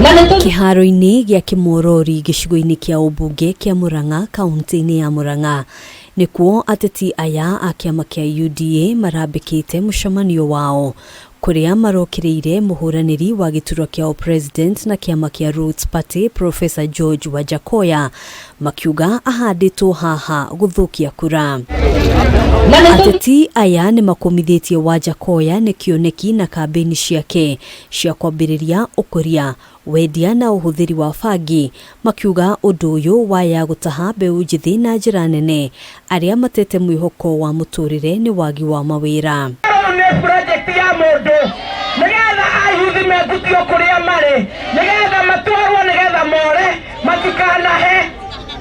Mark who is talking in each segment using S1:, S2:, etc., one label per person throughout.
S1: Kĩharo-inĩ gĩa Kĩmorori gĩcigo-inĩ kĩa ũmbunge kĩa Murang'a kaunti-inĩ ya Murang'a nĩkuo ateti aya a kĩama kĩa UDA marambĩkĩte mũcemanio wao kũrĩa marokĩrĩire mũhũranĩri wa gĩturwa kĩa ũpresident na kĩama kĩa Roots Party Professor George Wajackoyah makiuga ahandĩtwo haha gũthũkia kura. Ateti aya nĩ makũmithĩtie Wajackoyah nĩ kĩoneki na kambĩini ciake cia kwambĩrĩria ũkũria, wendia na ũhũthĩri wa bangi, makiuga ũndũ ũyũ waya gũtaha mbeũ njĩthĩ na njĩra nene arĩa matete mwĩhoko wa mũtũrĩre nĩ wagi wa mawĩra.
S2: Rĩu nĩ project ya mũndũ nĩgetha ayuthi mengutio kũrĩa marĩ nĩgetha matwarwo nĩgetha more matikanahe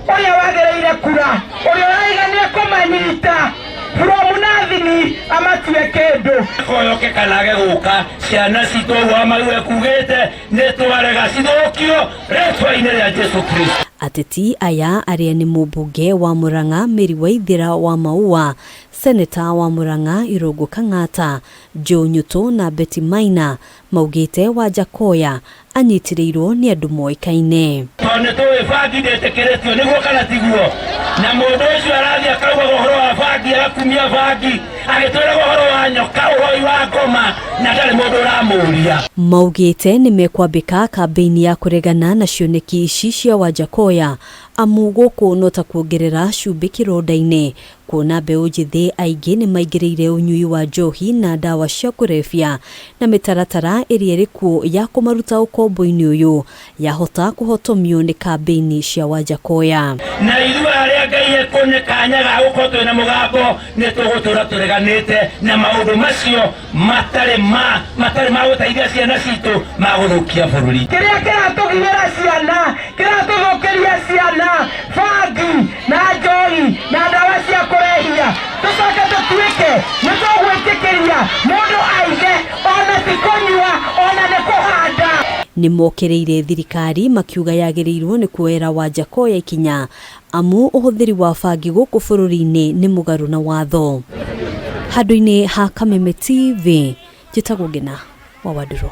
S2: ũrĩa wagĩrĩire kura ũrĩa ũraiga nĩ ekũmanyita from nothing amatue kĩndũ.
S3: Koyoke kana age gũka ciana citũ ũguo Wamaru ekugĩte nĩ twarega cithũkio rĩtwa-inĩ rĩa Jesu Kristo.
S1: Ateti aya arĩa nĩ mũmbunge wa Murang'a Mary Waithera wa Maua, Seneta wa Murang'a Irũngũ Kang'ata, Joe Nyutu na Betty Maina maugĩte Wajackoyah anyitĩrĩirwo nĩ andũ moĩkaine.
S3: Tondũ nĩ tũĩ bangi ndĩtĩkĩrĩtio, nĩguo kana tiguo? Na mũndũ ũcio arathiĩ akaugaga ũhoro wa bangi, agakumia bangi, agĩtwĩraga ũhoro wa nyoka, ũhoi wa ngoma, na ndarĩ mũndũ ũramũria.
S1: Maugĩte nĩmekwambĩka kambĩini ya kũregana na cioneki ici cia Wajackoyah amu gũkũ no ta kuongerera cumbĩ kĩronda-inĩ Kuona mbeũ njĩthĩ aingĩ nĩ maingĩrĩire ũnyui wa njohi na ndawa cia kũrebia na mĩtaratara ĩrĩa ĩrĩ kuo ya kũmaruta ũkombo-inĩ ũyũ yahota kũhotomio nĩ kambĩini cia Wajackoyah.
S3: Na ithuĩ arĩa Ngai ekũne kanya ga gũkorwo twĩ na mũgambo nĩ tũgũtũra tũreganĩte na maũndũ macio matarĩ ma matarĩ ma gũteithia ciana citũ ma gũthũkia bũrũri.
S2: Kĩrĩa kĩratũgiĩra ciana, kĩratũthũkĩria ciana, bangi na njohi na ndawa cia kũrehia, tũcoke tũtuĩke nĩ tũgwĩtĩkĩria mũndũ aige ona ti kũnyua ona nĩ kũhanda.
S1: Nĩ mokĩrĩire thirikari makiuga yagĩrĩirwo nĩ kuoera Wajackoyah ikinya amu ũhũthĩri wa bangi gũkũ bũrũri-inĩ nĩ mũgarũ na watho. Handũ-inĩ ha Kameme TV, njĩtagwo Ngĩna wa Wandũrũ.